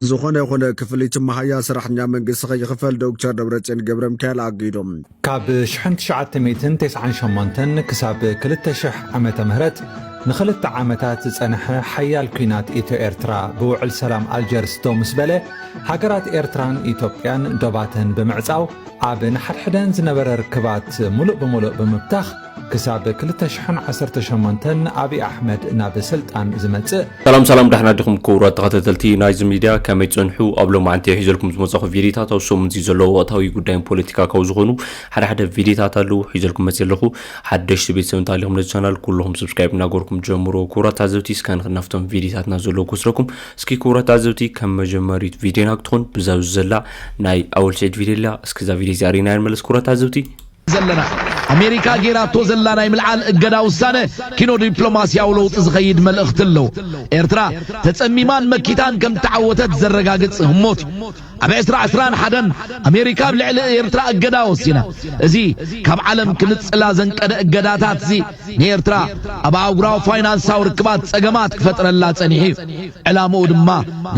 ዝኾነ ይኹን ክፍሊት መሃያ ሰራሕተኛ መንግስቲ ከይኽፈል ዶክተር ደብረጽዮን ገብረ ሚካኤል ኣጊዶም። ካብ ሽሕን ትሽዓተ ሚእትን ተስዓን ሸሞንተን ክሳብ ክልተ ሽሕ ዓመተ ምህረት ንኽልተ ዓመታት ዝጸንሐ ሓያል ኲናት ኢትዮ ኤርትራ ብውዕል ሰላም ኣልጀርስ ደው ምስ በለ፣ ሃገራት ኤርትራን ኢትዮጵያን ዶባተን ብምዕጻው ኣብ ንሓድሕደን ዝነበረ ርክባት ሙሉእ ብሙሉእ ብምብታኽ ክሳብ ክልተ ሽሕን ዓሰርተ ሸሞንተን ኣብይ ኣሕመድ ናብ ስልጣን ዝመጽእ። ሰላም ሰላም፣ ደሕና ዲኹም ክቡራት ተኸታተልቲ ናይዚ ሚድያ? ከመይ ትጸንሑ? ኣብ ሎማዓንቲ ሒዘልኩም ዝመጻኹ ቪዲዮታት ኣብ ሰሙን እዚ ዘለዉ ወቕታዊ ጉዳይን ፖለቲካ ካብ ዝኾኑ ሓደ ሓደ ቪዲዮታት ኣለዉ ሒዘልኩም መጽእ ኣለኹ። ሓደሽቲ ቤተሰብ እንተሃሊኹም ነዚ ቻናል ኩልኹም ሰብስክራይብ እናገርኩም ጀምሩ። ክቡራት ታዘብቲ እስከ ንኽናፍቶም ቪዲዮታትና ዘለዉ ክወስደኩም። እስኪ ክቡራት ታዘብቲ ከም መጀመሪት ቪዲዮና ክትኾን ብዛ ዘላ ናይ ኣወል ሰዒድ ቪዲዮ ኣላ። እስኪ እዛ ቪዲዮ እዚኣ ሪና ንመለስ ክቡራት ታዘብቲ። ዘለና ኣሜሪካ ጌራቶ ዘላ ናይ ምልዓል እገዳ ውሳነ ኪኖ ዲፕሎማስያዊ ለውጢ ዝኸይድ መልእኽቲ ኣለዎ። ኤርትራ ተጸሚማን መኪታን ከም ተዓወተት ዘረጋግጽ ህሞት እዩ። ኣብ ዕስራ ዕስራን ሓደን ኣሜሪካ ኣብ ልዕሊ ኤርትራ እገዳ ወሲና። እዚ ካብ ዓለም ክንጽላ ዘንቀደ እገዳታት እዚ ንኤርትራ ኣብ ኣህጉራዊ ፋይናንሳዊ ርክባት ጸገማት ክፈጥረላ ጸኒሑ እዩ። ዕላምኡ ድማ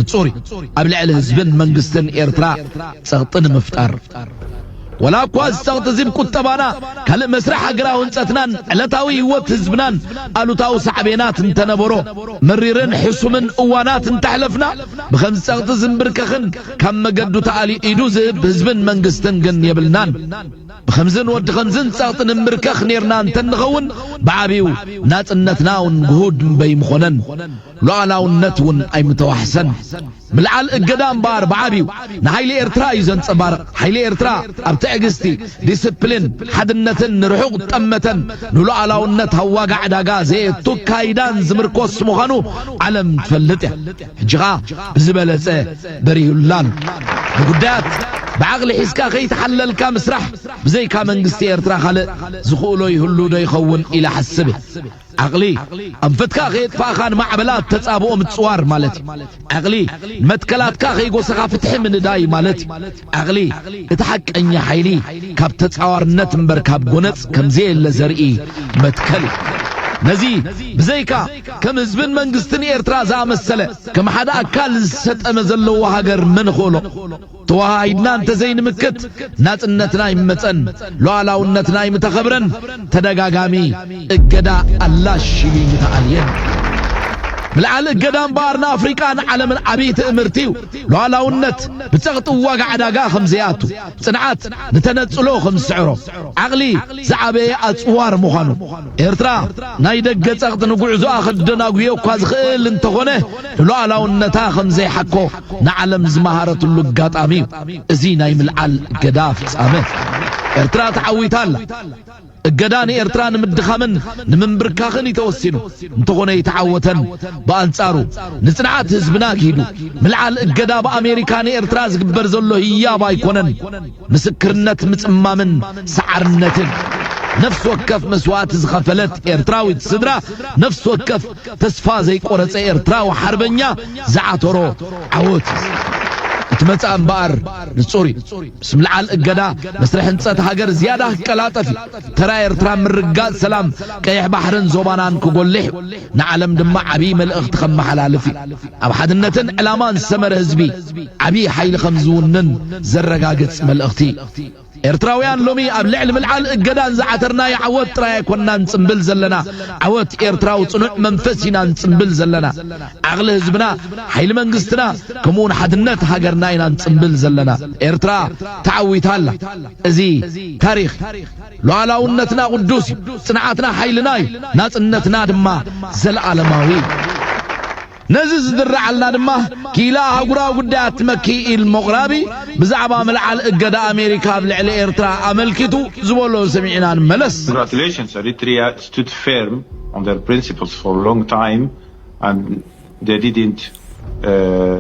ንጹር እዩ። ኣብ ልዕሊ ህዝብን መንግስትን ኤርትራ ጸቕጢ ንምፍጣር። ወላ እኳ እዚ ጸቕጢ እዚ ብቁጠባና፣ ካልእ መስርሕ ሃገራዊ ህንጸትናን ዕለታዊ ህይወት ህዝብናን ኣሉታዊ ሳዕቤናት እንተነበሮ፣ መሪርን ሕሱምን እዋናት እንተሕለፍና፣ ብኸምዚ ጸቕጢ ዝንብርከኽን ካብ መገዱ ተኣልዩ ኢዱ ዝህብ ህዝብን መንግስትን ግን የብልናን። ብኸምዝን ወዲ ኸምዝን ጸቕጢ ንንብርከኽ ኔርና እንተንኸውን፣ ብዓብዩ ናጽነትና እውን ግሁድ እምበይ ምኾነን። ሉዓላውነት እውን ኣይምተዋሕሰን። ምልዓል እገዳ እምበኣር ብዓብዩ ንሓይሊ ኤርትራ እዩ ዘንጸባርቕ። ሓይሊ ኤርትራ ኣብ ትዕግስቲ፣ ዲስፕሊን፣ ሓድነትን ንርሑቕ ጠመተን ንሉዓላውነት ኣብ ዋጋ ዕዳጋ ዘየእቱ ኣካይዳን ዝምርኮስ ምዃኑ ዓለም ትፈልጥ እያ። ሕጂ ኸኣ ብዝበለጸ በሪሁላን። ንጉዳያት ብዓቕሊ ሒዝካ ከይተሓለልካ ምስራሕ ብዘይካ መንግስቲ ኤርትራ ካልእ ዝኽእሎ ይህሉ ዶ ይኸውን ኢለ ሓስብ እየ። ዓቕሊ፣ ኣንፈትካ ከየጥፋእኻ ንማዕበላት ተጻብኦ ምጽዋር ማለት እዩ። ዓቕሊ፣ ንመትከላትካ ከይጎሰኻ ፍትሒ ምንዳይ ማለት እዩ። ዓቕሊ፣ እቲ ሓቀኛ ሓይሊ ካብ ተጻዋርነት እምበር ካብ ጎነጽ ከም ዘየለ ዘርኢ መትከል እዩ። ነዚ ብዘይካ ከም ህዝብን መንግስትን ኤርትራ ዝኣመሰለ ከም ሓደ ኣካል ዝሰጠመ ዘለዎ ሃገር መን ይኽእሎ? ተወሃሂድና እንተዘይንምክት፣ ናጽነትና ኣይመጸን፣ ሉዓላውነትና ኣይምተኸብረን፣ ተደጋጋሚ እገዳ ኣላሽ ኢሉ ይምተኣልየን። ምልዓል እገዳ እምበኣር ንኣፍሪቃን ዓለምን ዓብዪ ትእምርቲ እዩ። ሉዓላውነት ብጸቕጢ ዋጋ ዕዳጋ ከም ዘይኣቱ፣ ጽንዓት ንተነጽሎ ከም ዝስዕሮ፣ ዓቕሊ ዝዓበየ ኣጽዋር ምዃኑ፣ ኤርትራ ናይ ደገ ጸቕጢ ንጉዕዞኣ ከደናጉዮ እኳ ዝኽእል እንተኾነ፣ ንሉዓላውነታ ከም ዘይሓኮ ንዓለም ዝመሃረትሉ ኣጋጣሚ እዩ። እዚ ናይ ምልዓል እገዳ ፍጻመ። ኤርትራ ተዓዊታ ኣላ። እገዳ ንኤርትራ ንምድኻምን ንምንብርካኽን እዩ ተወሲኑ። እንተኾነ ኣይተዓወተን። ብኣንጻሩ ንጽንዓት ህዝብና ኣግሂዱ። ምልዓል እገዳ ብኣሜሪካ ንኤርትራ ዝግበር ዘሎ ህያብ ኣይኮነን። ምስክርነት ምጽማምን ሰዓርነትን። ነፍሲ ወከፍ መስዋእቲ ዝኸፈለት ኤርትራዊት ስድራ፣ ነፍሲ ወከፍ ተስፋ ዘይቆረጸ ኤርትራዊ ሓርበኛ ዝዓተሮ ዓወት እዩ። እቲ መጻኢ እምበኣር ንጹር እዩ። ምስ ምልዓል እገዳ መስርሕ ህንጸት ሃገር ዝያዳ ክቀላጠፍ እዩ። ተራ ኤርትራ ምርግጋጽ ሰላም ቀይሕ ባሕርን ዞባናን ክጎልሕ እዩ። ንዓለም ድማ ዓብዪ መልእኽቲ ከመሓላልፍ እዩ። ኣብ ሓድነትን ዕላማን ዝሰመረ ህዝቢ ዓብዪ ሓይሊ ከም ዝውንን ዘረጋግጽ መልእኽቲ እዩ። ኤርትራውያን ሎሚ ኣብ ልዕሊ ምልዓል እገዳን ዝዓተርናዮ ዓወት ጥራይ ኣይኮንናን ንጽምብል ዘለና። ዓወት ኤርትራዊ ጽኑዕ መንፈስ ኢና ንጽምብል ዘለና። ዓቕሊ ህዝብና፣ ሓይሊ መንግስትና፣ ከምኡውን ሓድነት ሃገርና ኢና ንጽምብል ዘለና። ኤርትራ ተዓዊታ ኣላ። እዚ ታሪኽ። ሉዓላውነትና ቅዱስ እዩ። ጽንዓትና ሓይልና እዩ። ናጽነትና ድማ ዘለኣለማዊ እዩ። ነዚ ዝድረዓልና ድማ ክኢላ ኣህጉራዊ ጉዳያት መኪ ኢል ሞቕራቢ ብዛዕባ ምልዓል እገዳ ኣሜሪካ ኣብ ልዕሊ ኤርትራ ኣመልኪቱ ዝበሎ ሰሚዕና ንመለስ። Congratulations, Eritrea stood firm on their principles for a long time, and they didn't uh,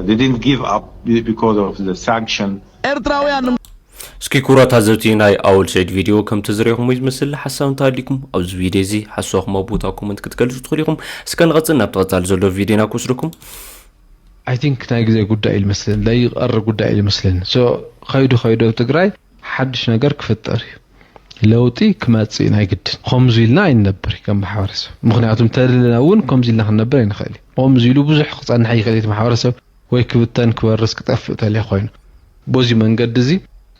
they didn't give up be- because of the sanction. ኤርትራውያን እስኪ ክቡራት ታዘብቲ ናይ ኣወል ሰዒድ ቪድዮ ከምቲ ዝረኢኹሞ እዩ ዝመስል። ሓሳብ እንተሃሊኩም ኣብዚ ቪድዮ እዚ ሓሳብኩም ኣብ ቦታ ኮመንት ክትገልጹ ትኽእሉ ኢኹም። እስከ ንቐጽል ናብቲ ቀጻሊ ዘሎ ቪድዮና ክወስደኩም። I think ናይ ግዜ ጉዳይ እዩ ዝመስለኒ፣ ዘይቐሪ ጉዳይ እዩ ዝመስለኒ። So ከይዱ ከይዱ ኣብ ትግራይ ሓድሽ ነገር ክፍጠር እዩ፣ ለውጢ ክመጽእ እዩ ናይ ግድን። ከምዚ ኢልና ኣይንነብር ከም ማሕበረሰብ፣ ምክንያቱ እንተደለና እውን ከምዚ ኢልና ክንነብር ኣይንኽእል እዩ። ከምዚ ኢሉ ብዙሕ ክጸንሕ ይኽእል እዩ እቲ ማሕበረሰብ። ወይ ክብተን ክበርስ ክጠፍእ ተልዩ ኮይኑ። በዚ መንገዲ እዚ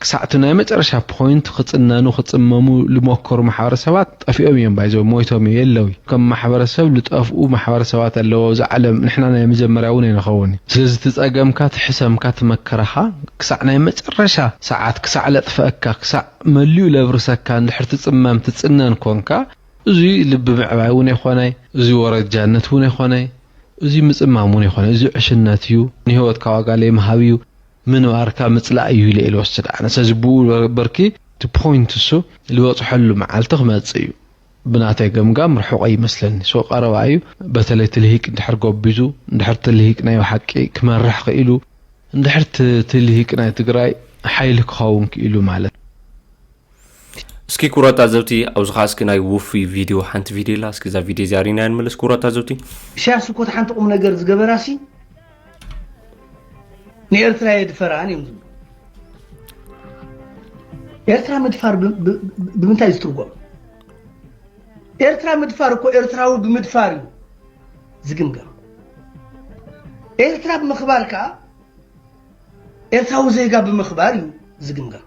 ክሳዕቲ ናይ መጨረሻ ፖይንት ክጽነኑ ክጽመሙ ዝሞከሩ ማሕበረሰባት ጠፊኦም እዮም፣ ባይዘው ሞይቶም የለው። ከም ማሕበረሰብ ዝጠፍኡ ማሕበረሰባት ኣለዎ ኣብዚ ዓለም፣ ንሕና ናይ መጀመርያ እውን ኣይንኸውን። ስለዚ እቲ ጸገምካ፣ እቲ ሕሰምካ፣ እቲ መከራኻ ክሳዕ ናይ መጨረሻ ሰዓት፣ ክሳዕ ለጥፈእካ፣ ክሳዕ መሊኡ ለብርሰካ እንድሕር ትጽመም ትጽነን ኮንካ፣ እዚ ልቢ ምዕባይ እውን ኣይኮነይ፣ እዚ ወረጃነት እውን ኣይኮነይ፣ እዚ ምጽማም እውን ኣይኮነይ፣ እዚ ዕሽነት እዩ፣ ንህይወትካ ዋጋ ለይምሃብ እዩ፣ ምንባርካ ምጽላእ እዩ ኢለ ኢለ ወስድ ኣነ። ስለዚ ብኡ በርኪ እቲ ፖይንት እሱ ዝበጽሐሉ መዓልቲ ክመጽእ እዩ። ብናተይ ገምጋም ርሑቕ ኣይመስለኒ። ሶ ቀረባ እዩ። በተለይ እቲ ልሂቅ እንድሕር ጎቢዙ፣ እንድሕር እቲ ልሂቅ ናይ ሓቂ ክመርሕ ክኢሉ፣ እንድሕር እቲ እቲ ልሂቅ ናይ ትግራይ ሓይሊ ክኸውን ክኢሉ ማለት። እስኪ ክቡራት ታዘብቲ፣ ኣብዚ ኸዓ እስኪ ናይ ውፉይ ቪድዮ ሓንቲ ቪድዮ ኣላ። እስኪ እዛ ቪድዮ እዚኣ ሪና ንመለስ ክቡራት ታዘብቲ። ኢሳያስ እኮ እቲ ሓንቲ ቁም ነገር ዝገበራሲ ንኤርትራ የድፈራን እዮም ዝብሉ። ኤርትራ ምድፋር ብ-፣ ብ-፣ ብ-፣ ብምንታይ ዝትርጎም? ኤርትራ ምድፋር እኮ ኤርትራዊ ብምድፋር እዩ ዝግምገም። ኤርትራ ብምኽባር ከኣ ኤርትራዊ ዜጋ ብምኽባር እዩ ዝግምገም።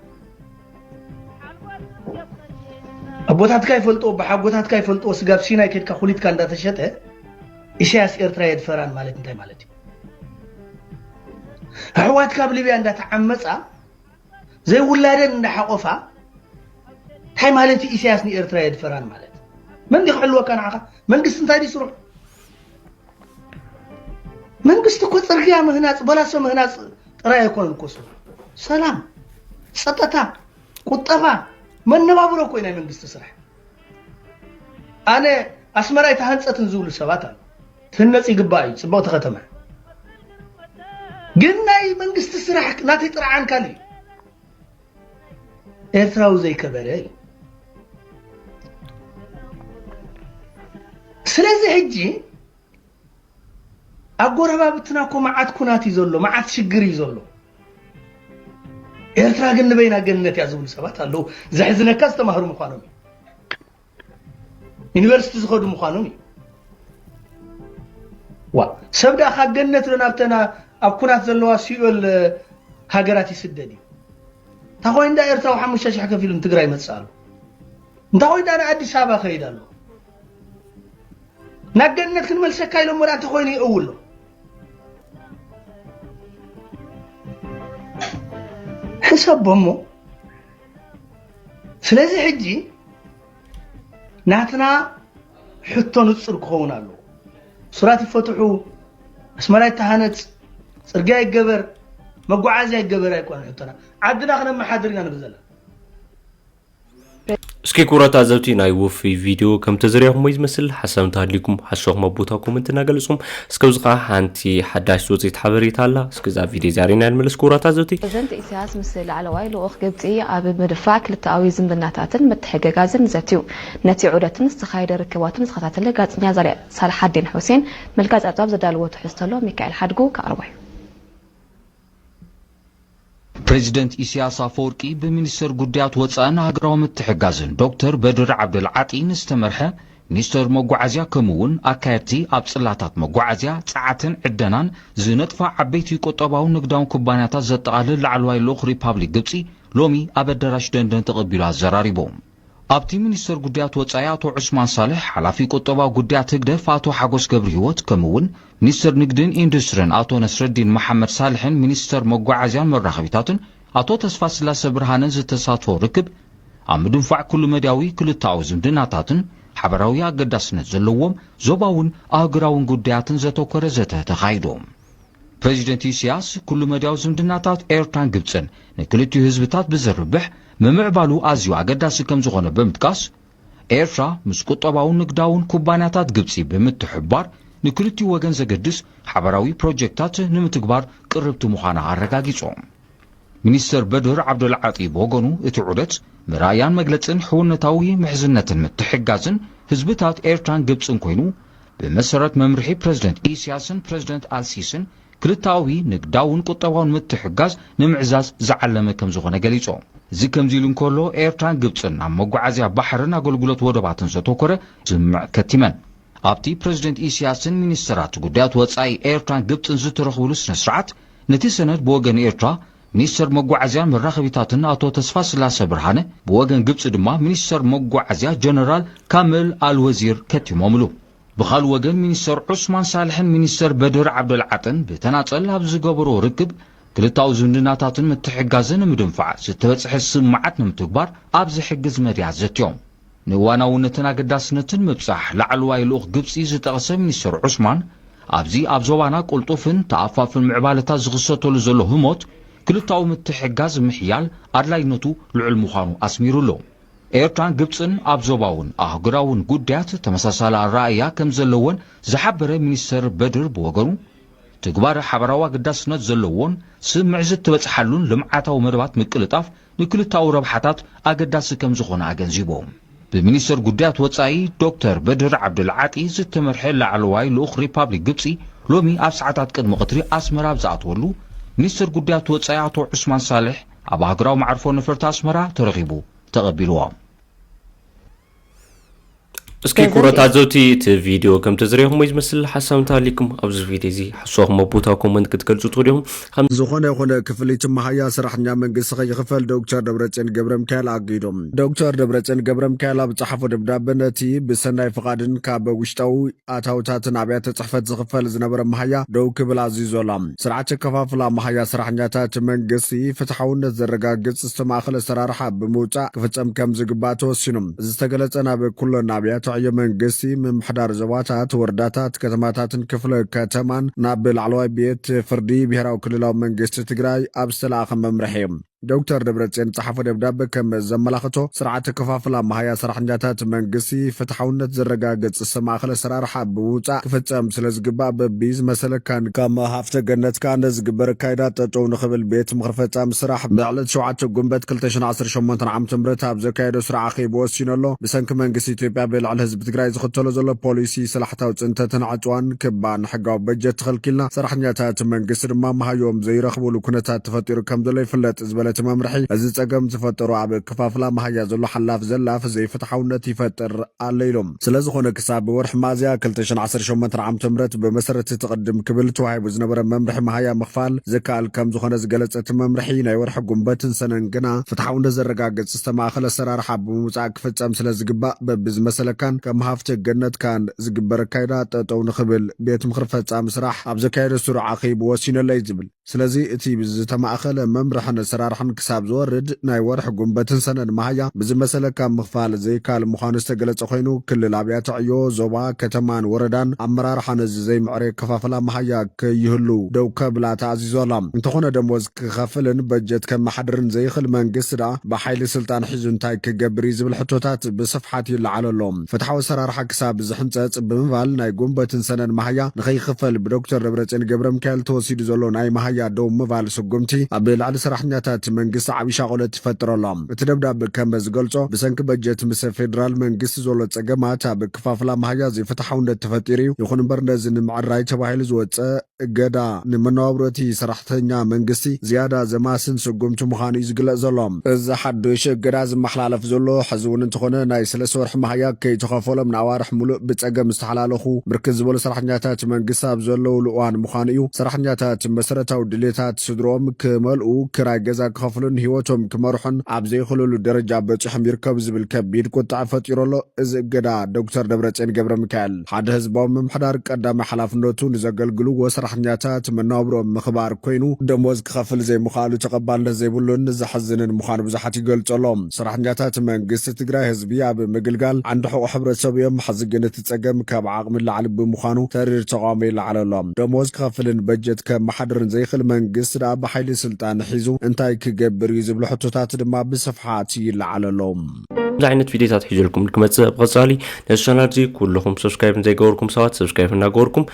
ኣቦታትካ ይፈልጥዎ፣ ብሓጎታትካ ይፈልጥዎ፣ ስጋብ ሲናይ ከድካ ኩሊትካ እንዳተሸጠ ኢሳያስ ኤርትራ የድፈራን ማለት እንታይ ማለት እዩ? ኣሕዋትካ ኣብ ሊብያ እንዳተዓመጻ ዘይውላደን እንዳሓቆፋ እንታይ ማለት እዩ? ኢሳያስ ንኤርትራ የድፈራን ማለት መን ድዩ ክሕልወካ ንዓኻ? መንግስቲ እንታይ ድዩ ስርሑ? መንግስቲ እኮ ጽርግያ ምህናጽ፣ በላሶ ምህናጽ ጥራይ ኣይኮነን እኮ ስርሑ። ሰላም፣ ጸጥታ፣ ቁጠባ፣ መነባብሮ እኮ እዩ ናይ መንግስቲ ስራሕ። ኣነ ኣስመራ ኣይተሃንጸትን ዝብሉ ሰባት ኣለዉ። ትህነጽ ይግባእ እዩ፣ ጽብቕቲ ከተማ። ግን ናይ መንግስቲ ስራሕ ናተይ ጥርዓን ካልእ እዩ። ኤርትራዊ ዘይከበረ እዩ። ስለዚ ሕጂ ኣብ ጎረባብትና እኮ መዓት ኩናት እዩ ዘሎ፣ መዓት ሽግር እዩ ዘሎ። ኤርትራ ግን ንበይና ገነት እያ ዝብሉ ሰባት ኣለዉ። ዘሕዝነካ ዝተማህሩ ምዃኖም እዩ። ዩኒቨርሲቲ ዝኸዱ ምዃኖም እዩ። ዋ፣ ሰብ ደኣ ካብ ገነት ዶ ናብተን ኣብ ኩናት ዘለዋ ሲኦል ሃገራት ይስደድ እዩ? እንታ ኮይኑ ደኣ ኤርትራዊ ሓሙሽተ ሽሕ ከፊሉ ንትግራይ ይመጽእ ኣሎ? እንታ ኮይኑ ደኣ ንኣዲስ ኣበባ ከይድ ኣሎ? ናብ ገነት ክንመልሰካ ኢሎሞ ደኣ እንተ ኮይኑ ይእውሎ። ሕሰቦ እሞ። ስለዚ ሕጂ ናትና ሕቶ ንጹር ክኸውን ኣለዎ። ሱራት ይፈትሑ፣ ኣስመራ ይተሃነጽ፣ ጽርግያ ይገበር፣ መጓዓዝያ ይገበር ኣይኮነን ሕቶና። ዓድና ክነመሓድር ኢና ንብል ዘለና። እስኪ ክቡራት ታዘብቲ፣ ናይ ውፉይ ቪድዮ ከም ተዘሪኹሞ እዩ ዝመስል። ሓሳብ እንተሃልዩኩም ሓሳብኩም ኣብ ቦታ ኮመንት እናገለጽኩም፣ እስከ ኣብዚ ኸዓ ሓንቲ ሓዳሽ ዝወፅኢት ሓበሬታ ኣላ። እስከ እዛ ቪድዮ እዚኣ ሪና ንመለስ ክቡራት ታዘብቲ። ፕረዚደንት ኢሳያስ ምስ ላዕለዋይ ልኡኽ ግብጺ ኣብ ምድፋእ ክልተኣዊ ዝምድናታትን ምትሕግጋዝን ዘትዩ። ነቲ ዑደትን ዝተኻየደ ርክባትን ዝኸታተለ ጋዜጠኛ ዛሊ-፣ ሳልሓዲን ሑሴን መልክዕ ጸብጻብ ዘዳለዎ ትሕዝቶ ኣሎ። ሚካኤል ሓድጉ ከቕርቦ እዩ። ፕሬዚደንት ኢሳያስ ኣፈወርቂ ብሚኒስተር ጉዳያት ወጻእን ሃገራዊ ምትሕግጋዝን ዶክተር በድር ዓብደልዓጢ ንዝተመርሐ ሚኒስተር መጓዓዝያ ከምኡ እውን ኣካየድቲ ኣብ ጽላታት መጓዓዝያ፣ ጸዓትን ዕደናን ዝነጥፋ ዓበይቲ ቁጠባውን ንግዳውን ኩባንያታት ዘጠቓልል ላዕለዋይ ልኡኽ ሪፓብሊክ ግብጺ ሎሚ ኣብ ኣዳራሽ ደንደን ተቐቢሉ ኣዘራሪቡ። ኣብቲ ሚኒስተር ጉዳያት ወጻኢ ኣቶ ዑስማን ሳልሕ፣ ሓላፊ ቁጠባዊ ጉዳያት ህግደፍ ኣቶ ሓጎስ ገብረሂወት፣ ከምኡ እውን ሚኒስተር ንግድን ኢንዱስትሪን ኣቶ ነስረዲን መሓመድ ሳልሕን ሚኒስተር መጓዓዝያን መራኸቢታትን ኣቶ ተስፋስላሰ ብርሃነን ዝተሳትፎ ርክብ፣ ኣብ ምድንፋዕ ኩሉ መዳያዊ ክልተኣዊ ዝምድናታትን ሓበራዊ ኣገዳስነት ዘለዎም ዞባውን ኣህጉራውን ጉዳያትን ዘተኮረ ዘተ ተኻይዱ። ፕሬዚደንት ኢሳያስ፣ ኩሉ መዳያዊ ዝምድናታት ኤርትራን ግብጽን ንክልቲኡ ህዝብታት ብዘርብሕ፣ ምምዕባሉ ኣዝዩ ኣገዳሲ ከም ዝኾነ ብምጥቃስ፣ ኤርትራ ምስ ቁጠባውን ንግዳውን ኩባንያታት ግብጺ ብምትሕብባር ንክልቲኡ ወገን ዘገድስ ሓበራዊ ፕሮጀክታት ንምትግባር ቅርብቲ ምዃና ኣረጋጊጾም። ሚኒስተር በድር ዓብደልዓጢ ብወገኑ፣ እቲ ዑደት መርኣያን መግለጽን ሕውነታዊ ምሕዝነትን ምትሕግጋዝን ህዝብታት ኤርትራን ግብጽን ኮይኑ፣ ብመሰረት መምርሒ ፕረዚደንት ኢሳያስን ፕረዚደንት ኣልሲስን ክልተኣዊ ንግዳውን ቁጠባውን ምትሕግጋዝ ንምዕዛዝ ዝዓለመ ከም ዝኾነ ገሊጾም። እዚ ከምዚ ኢሉ እንከሎ፣ ኤርትራን ግብጽን ኣብ መጓዓዝያ ባሕርን ኣገልግሎት ወደባትን ዘተኮረ ስምምዕ ከቲመን። ኣብቲ ፕረዚደንት ኢሳያስን ሚኒስተራት ጉዳያት ወጻኢ ኤርትራን ግብጽን ዝተረኽብሉ ስነ ስርዓት፣ ነቲ ሰነድ ብወገን ኤርትራ ሚኒስተር መጓዓዝያን መራኸቢታትን ኣቶ ተስፋ ስላሰ ብርሃነ፣ ብወገን ግብጺ ድማ ሚኒስተር መጓዓዝያ ጀነራል ካምል ኣልወዚር ከቲሞምሉ። ብኻልእ ወገን ሚኒስተር ዑስማን ሳልሕን ሚኒስተር በድር ዓብደልዓጥን ብተናጸል ኣብ ዝገበሮ ርክብ፣ ክልታዊ ዝምድናታትን ምትሕጋዝን ንምድንፋዕ ዝተበጽሐ ስምምዓት ንምትግባር ኣብ ዝሕግዝ መድያ ዘትዮም። ንእዋናውነትን ኣገዳስነትን ምብጻሕ ላዕለዋይ ልኡኽ ግብጺ ዝጠቐሰ ሚኒስተር ዑስማን፣ ኣብዚ ኣብ ዞባና ቅልጡፍን ተኣፋፍን ምዕባለታት ዝኽሰተሉ ዘሎ ህሞት፣ ክልታዊ ምትሕጋዝ ምሕያል ኣድላይነቱ ልዑል ምዃኑ ኣስሚሩሉ። ኤርትራን ግብጽን ኣብ ዞባውን ኣህጉራውን ጉዳያት ተመሳሳሊ ኣረኣእያ ከም ዘለወን ዝሓበረ ሚኒስተር በድር ብወገኑ፣ ትግባረ ሓበራዊ ኣገዳስነት ዘለዎን ስምምዕ ዝተበጽሓሉን ልምዓታዊ መደባት ምቅልጣፍ ንክልታዊ ረብሓታት ኣገዳሲ ከም ዝኾነ ኣገንዚቡ። ብሚኒስተር ጉዳያት ወጻኢ ዶክተር በድር ዓብዱልዓጢ ዝተመርሐ ላዕለዋይ ልኡኽ ሪፓብሊክ ግብጺ፣ ሎሚ ኣብ ሰዓታት ቅድሚ ቀትሪ ኣስመራ ኣብ ዝኣተወሉ፣ ሚኒስተር ጉዳያት ወጻኢ ኣቶ ዑስማን ሳልሕ ኣብ ኣህጉራዊ መዓርፎ ነፈርቲ ኣስመራ ተረኺቡ ተቐቢልዎ። እስኪ ክቡራት ኣዘውቲ፣ እቲ ቪድዮ ከም ተዝረኹሞ ዝመስል ሓሳብ እንተሃሊኩም ኣብዚ ቪድዮ እዚ ሓሳብኩም ኣብ ቦታ ኮመንት ክትገልጹ ትኽእሉ ኢኹም። ከም ዝኾነ ይኹን ክፍሊት መሃያ ሰራሕተኛ መንግስቲ ከይኽፈል ዶክተር ደብረጽዮን ገብረ ሚካኤል ኣጊዶም። ዶክተር ደብረጽዮን ገብረ ሚካኤል ኣብ ጸሓፎ ደብዳበ ነቲ ብሰናይ ፍቓድን ካብ ውሽጣዊ ኣታውታትን ኣብያተ ጽሕፈት ዝኽፈል ዝነበረ መሃያ ደው ክብል ኣዚዙ ኣሎ። ስርዓት ከፋፍላ መሃያ ሰራሕተኛታት መንግስቲ ፍትሓውነት ዘረጋግጽ ዝተማእኸለ ኣሰራርሓ ብምውጻእ ክፍጸም ከም ዝግባእ ተወሲኑ። እዚ ዝተገለጸ ናብ ኩለን ኣብያተ ዕዮ መንግስቲ፣ ምምሕዳር ዞባታት፣ ወረዳታት፣ ከተማታትን ክፍለ ከተማን ናብ ላዕለዋይ ቤት ፍርዲ ብሄራዊ ክልላዊ መንግስቲ ትግራይ ኣብ ዝተለኣኸ መምርሒ እዩ። ዶክተር ደብረጽዮን ዝጸሓፎ ደብዳበ ከም ዘመላኽቶ፣ ስርዓት ከፋፍላ መሃያ ሰራሕተኛታት መንግስቲ ፍትሓውነት ዘረጋግጽ ዝተማእኸለ ኣሰራርሓ ብምውጻእ ክፍጸም ስለ ዝግባእ፣ በቢ ዝመሰለካን ካብ ሃፍተ ገነትካን ዝግበር ኣካይዳ ጠጠው ንኽብል ቤት ምኽሪ ፈጻሚ ስራሕ ብዕለት ሸውዓተ ጉንበት ክልተ ሽሕን ዓሰርተ ሸሞንተን ዓመተ ምህረት ኣብ ዘካየዶ ስሩዕ ኣኼባ ወሲኑ ኣሎ። ብሰንኪ መንግስቲ ኢትዮጵያ ብልዕሊ ህዝቢ ትግራይ ዝኽተሎ ዘሎ ፖሊሲ ስላሕታዊ ጽንተትን ዕጽዋን ክባን ሕጋዊ በጀት ተኸልኪልና፣ ሰራሕተኛታት መንግስቲ ድማ መሃዮም ዘይረኽብሉ ኩነታት ተፈጢሩ ከም ዘሎ ይፍለጥ ዝበለ እቲ መምርሒ፣ እዚ ጸገም ዝፈጠሩ ኣብ ክፋፍላ መሃያ ዘሎ ሓላፍ ዘላፍ ዘይፍትሓውነት ይፈጥር ኣሎ ኢሎም። ስለ ዝኾነ ክሳብ ወርሒ ሚያዝያ ክልተ ሽሕን ዓሰርተ ሸሞንተን ዓመተ ምህረት ብመሰረት እቲ ቅድም ክብል ተዋሂቡ ዝነበረ መምርሒ መሃያ ምኽፋል ዝከኣል ከም ዝኾነ ዝገለጸ እቲ መምርሒ፣ ናይ ወርሒ ጉንበትን ሰነን ግና ፍትሓውነት ዘረጋግጽ ዝተማእኸለ ኣሰራርሓ ብምውጻእ ክፍጸም ስለ ዝግባእ፣ በብዝመሰለካን ከም ሃፍቲ ገነትካን ዝግበር ኣካይዳ ጠጠው ንኽብል ቤት ምኽሪ ፈጻሚ ስራሕ ኣብ ዘካየዶ ስሩዕ ኣኼባ ወሲኑ ኣሎ እዩ ዝብል። ስለዚ እቲ ብዝተማእኸለ መምርሕን ኣሰራርሓን ክሳብ ዝወርድ ናይ ወርሒ ጉንበትን ሰነን መሃያ ብዝመሰለካ ምኽፋል ዘይከኣል ምዃኑ ዝተገለጸ ኮይኑ፣ ክልል ኣብያተ ዕዮ፣ ዞባ፣ ከተማን ወረዳን ኣመራርሓ ነዚ ዘይምዕሩይ ኣከፋፍላ መሃያ ከይህሉ ደው ከብላ ተኣዚዙ ኣሎ። እንተኾነ ደሞዝ ክኸፍልን በጀት ከመሓድርን ዘይኽእል መንግስቲ ደኣ ብሓይሊ ስልጣን ሒዙ እንታይ ክገብር እዩ ዝብል ሕቶታት ብስፍሓት ይለዓል ኣሎ። ፍትሓዊ ኣሰራርሓ ክሳብ ዝሕንጸጽ ብምባል ናይ ጉንበትን ሰነን መሃያ ንኸይኽፈል ብዶክተር ደብረጽዮን ገብረ ሚካኤል ተወሲዱ ዘሎ ናይ መሃያ ደው ምባል ስጉምቲ ኣብ ልዕሊ ሰራሕተኛታት መንግስቲ ዓብዪ ሻቕሎት ይፈጥር ኣሎ። እቲ ደብዳበ ከም ዝገልጾ፣ ብሰንኪ በጀት ምስ ፌደራል መንግስቲ ዘሎ ጸገማት ኣብ ክፋፍላ መሃያ ዘይፍትሓውነት ተፈጢሩ እዩ። ይኹን እምበር ነዚ ንምዕራይ ተባሂሉ ዝወጸ እገዳ ንመነባብሮ እቲ ሰራሕተኛ መንግስቲ ዝያዳ ዘማስን ስጉምቲ ምዃኑ እዩ ዝግለጽ ዘሎ። እዚ ሓዱሽ እገዳ ዝመሓላለፍ ዘሎ ሕዚ እውን እንተኾነ ናይ ሰለስተ ወርሒ መሃያ ከይተኸፈሎም ንኣዋርሕ ሙሉእ ብጸገም ዝተሓላለኹ ብርክት ዝበሉ ሰራሕተኛታት መንግስቲ ኣብ ዘለውሉ እዋን ምዃኑ እዩ። ሰራሕተኛታት መሰረታዊ ድሌታት ስድሮም ክመልኡ፣ ክራይ ገዛ ክኸፍሉን ህይወቶም ክመርሑን ኣብ ዘይኽእልሉ ደረጃ በጺሖም ይርከቡ ዝብል ከቢድ ቁጥዐ ፈጢሩ ኣሎ። እዚ እገዳ ዶክተር ደብረጽዮን ገብረ ሚካኤል ሓደ ህዝባዊ ምምሕዳር ቀዳማይ ሓላፍነቱ ንዘገልግልዎ ሰራሕተኛታት መነባብሮኦም ምኽባር ኮይኑ፣ ደሞዝ ክኸፍል ዘይምኽኣሉ ተቐባልነት ዘይብሉን ዘሕዝንን ምዃኑ ብዙሓት ይገልጹ ኣለዉ። ሰራሕተኛታት መንግስቲ ትግራይ ህዝቢ ኣብ ምግልጋል ዓንዲ ሕቖ ሕብረተሰብ እዮም። ሕዚ ግን እቲ ጸገም ካብ ዓቕሚ ንላዕሊ ብምዃኑ ተሪር ተቓውሞ ይለዓል ኣሎ። ደሞዝ ክኸፍልን በጀት ከመሓድርን ዘይኽእል መንግስቲ ደኣ ብሓይሊ ስልጣን ሒዙ እንታይ ክገብር እዩ ዝብሉ ሕቶታት ድማ ብስፍሓት ይለዓል ኣሎ። እዚ ዓይነት ቪድዮታት ሒዘልኩም ክመጽእ ኣብ ቀጻሊ። ነዚ ቻናል እዚ ኩልኹም ሰብስክራይብ እንዘይገበርኩም ሰባት ሰብስክራይብ እናገበርኩም